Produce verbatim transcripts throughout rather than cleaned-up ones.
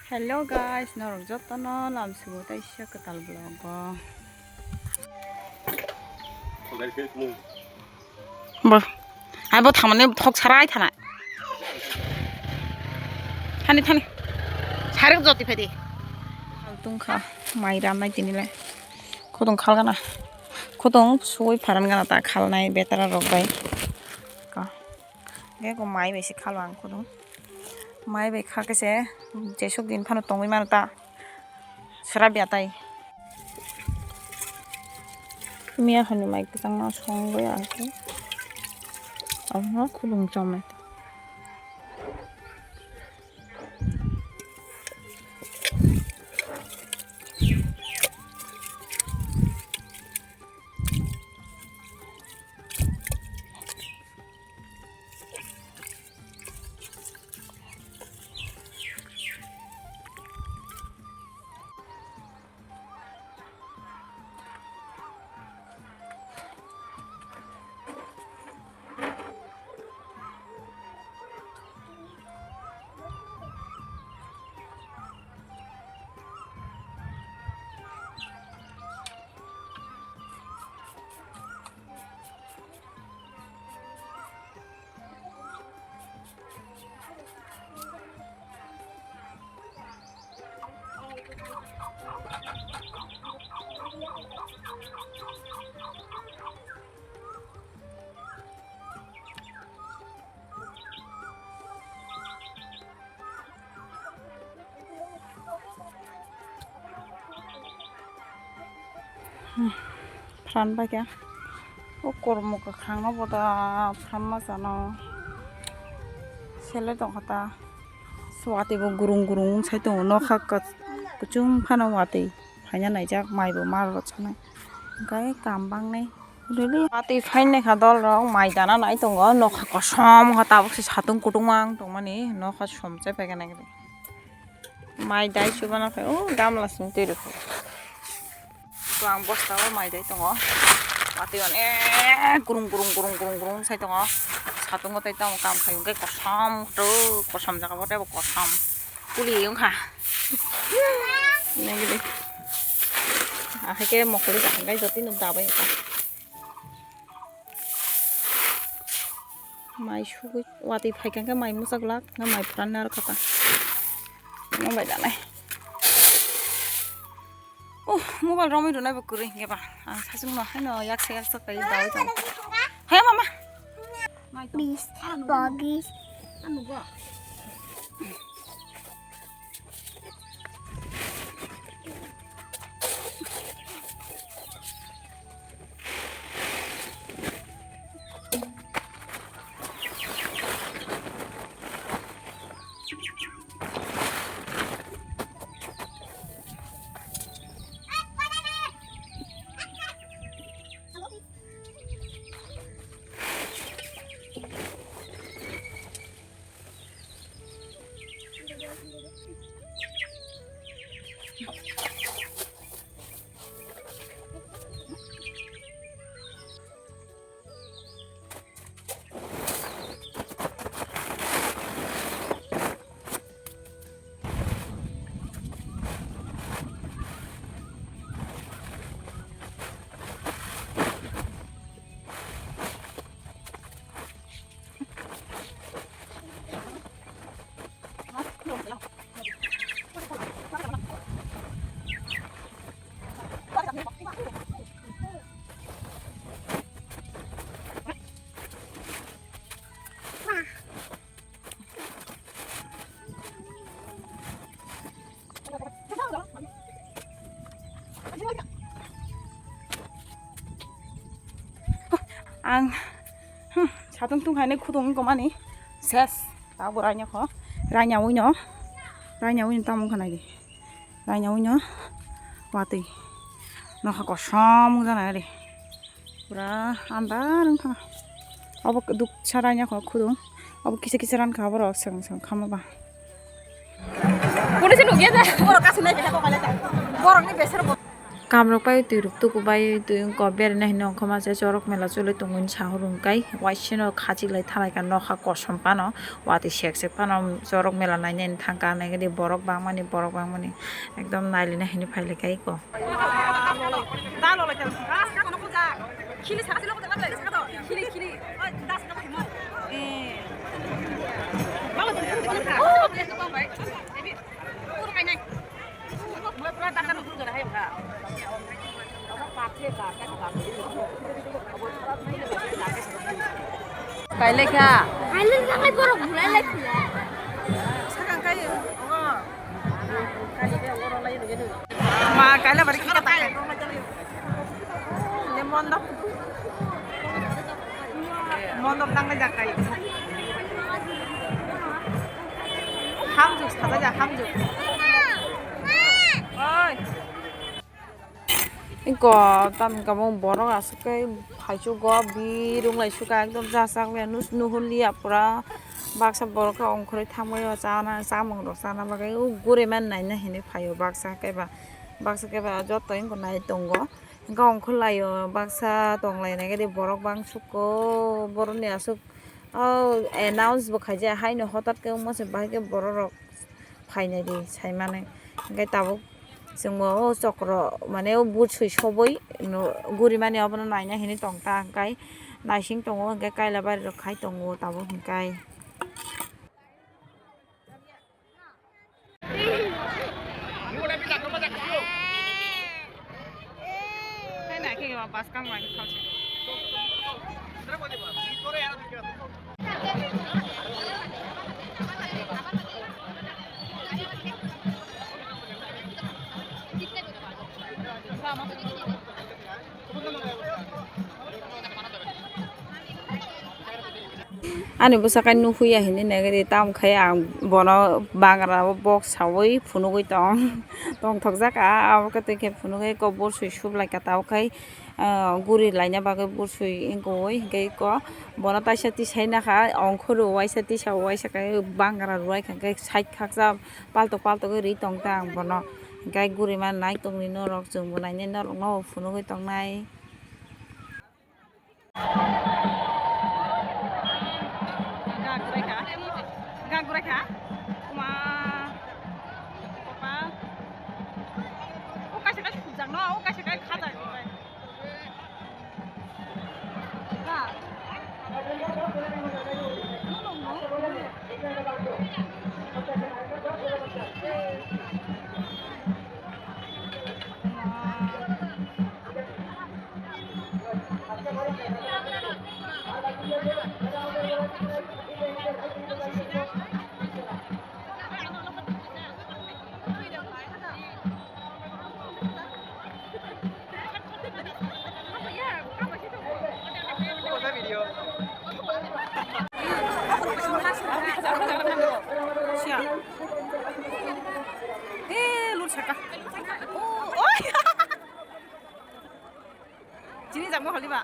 Hello guys, norok jotono lamsugo teisa kwtal vlog o. Bo, hai bo thangmani thok sarai thana. Thani, thani. Sarek joti phai di. Tungkha, mai ramnai tini le. Khudung khal gana. Khudung sui pharan gana ta khalnai betara rok bai. Ka. Ge ko mai bai se khalo ang khudung. Mai bai kha khe se jesuk din phano tongwi mano ta. Sra bia tai. Miya hani mai kwchangma songwi ang khe. Ang no khulung chomai. Pran bai kha. O kormo kwkhwrang no bo da pran ma chano. Sele tong kha ta. Watwi bo gurung gurung sai tongo. Nokha kwchwng phano watwi phaina naijak, mai bo mar rw sanai. Hwnkhe kam bang nai. Watwi phainai kha dol rok, mai dana nai tongo. Nokha kosom kha, tabuk se satung kutung ma wng tongmani. Nokha som chai pai kha nai. Mai dai chubana khe o gamla song twi rwkha. To ang bosta o mai dai tongo. Watwi onek gurung gurung gurung gurung gurung sai tongo. Satung o tei tamo kam khai hwnkhe kosom to kosom jaga bo tei bo kosom. Kuli wngkha. Nai gidi. Ahai khe mokoli ta hwnkhe jotino dabai wngkha. Mai sugui watwi phaikha khe mai muchak lak, na mai phuran narwkha ta. Nang bai danai. Oh, mobile romwi rwnai bo kwrwi hwnkhe ba. Ang sachwngno haino yaksa yaksa kai dawi tong. Hai mama. Bis, bogis. Ang, hmm, satung tung hainai khudung wngkha mani ses. Tabuk raina kho, raina wino, raina wino tamo wngkha nai di, raina wino watwi nokha kosom wngkha nai di. Pura andar wngkha. Obo duksa raina kho khudung. Obo kisa kisa rankha borok swkang swkang khama ba. Police nukya da. Borok kasu nai beha kokale da. Borok ni besar bo. Kamrok pai twi rok tuku bai twi wngkha berana hinwi wngkha masa chorok mela choli tongo hinwi sawi rwngkha waisano khachik lai thalai kha nokha kosom phano watwi sek sek phano chorok mela nainani thangkha naikhe borok bangmani borok bangmani ekdom nailina hinwi phailaikha eko. Kailai kha. Kailai kha, borok bulai lai kha. Sakang kai, ogo. Ma, kailai bari kha ta. Lemon da. Mondop tangnai jakai. Hamjuk sajajak, hamjuk. Oi. Iko tamni kamo borok aswk khe phaichugo birung lai suka ekdom jachak le nus nuhurliya pura baksa borok khe ongkhorwi thangbaio chana chamung rok chana bagwi o guriman naina hinwi phaio baksa khe ba baksa khe ba joto ongkha nai tongo. Hwnkhe ongkhorlaio baksa tonglainai khe borok bang suko borokni aswk o announce bo khaijak haino hotat khe wngma se bahai khe borok rok phainai di saimani hwnkhe tabuk chwngbo o chokro mane o butsui sobwi gurimani obono naina hinwi tongta hwnkhe naising tongo hwnkhe kailabari rok khai tongo tabuk hwnkhe. Ani bwsakhe nukhuya hinwi naikhe tamo khe ang bono bangra o bok sawi phunugwi tong tongthokjak ah abo khe twi khe phunugwi kok burswi sublai kha tabuk khe guri laina bagwi burswi wngwi hinkhe kok bono taisa tisai nakha ongkhorwi waisa tisa waisa khe bangra rwlai kha khe side khaksa paltok paltok khe ri tongkha ang bono hinkhe guri ma nai tongwi norok chwngbo nainai norokno phunugwi tongnai. Gak gurai kha. Gak gurai kha. Kuma. Kopa. O kaisa kaisa khujak no, o kaisa kaisa khajak. Ga. No, no, no. Eh, lur saka. Oh, oh. Chini jagmo holi ba.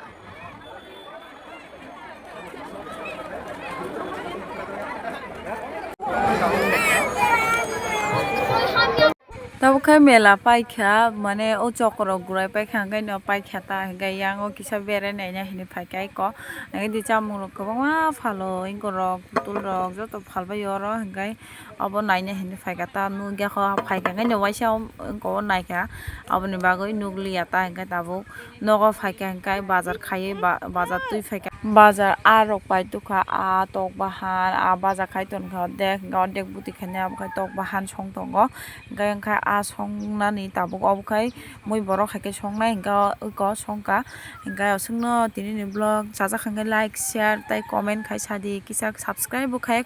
Tabuk khe mela paikha, mane o chokro gurai paikha, hwnkhe no paikha ta, hwnkhe yang o kisa berai naina hinwi phaikha eko. Hwnkhe di chamung rok kwbangma phalo, inkorok, putulrok joto phalbai oro, hwnkhe. Obo naina hinwi phaikha ta nukya kho phaikha khe no waisa o naikha aboni bagwi nukliya ta hinkhe tabuk nogo phaikha hinkhe bazar khaiwi bazar twi phaikha bazar a rok pai tukha a tok bahan a baja khai tonkha ordek hinkhe ordek bwtwi khainai abo khai tok bahan song tongo hinkhe a songnani tabuk obo khai mui borok hai khe songnai hinkhe eko songkha hinkhe aswkno tinini vlog chajak hinkhe like share tei comment khai sadi kisa subscribe bo khai.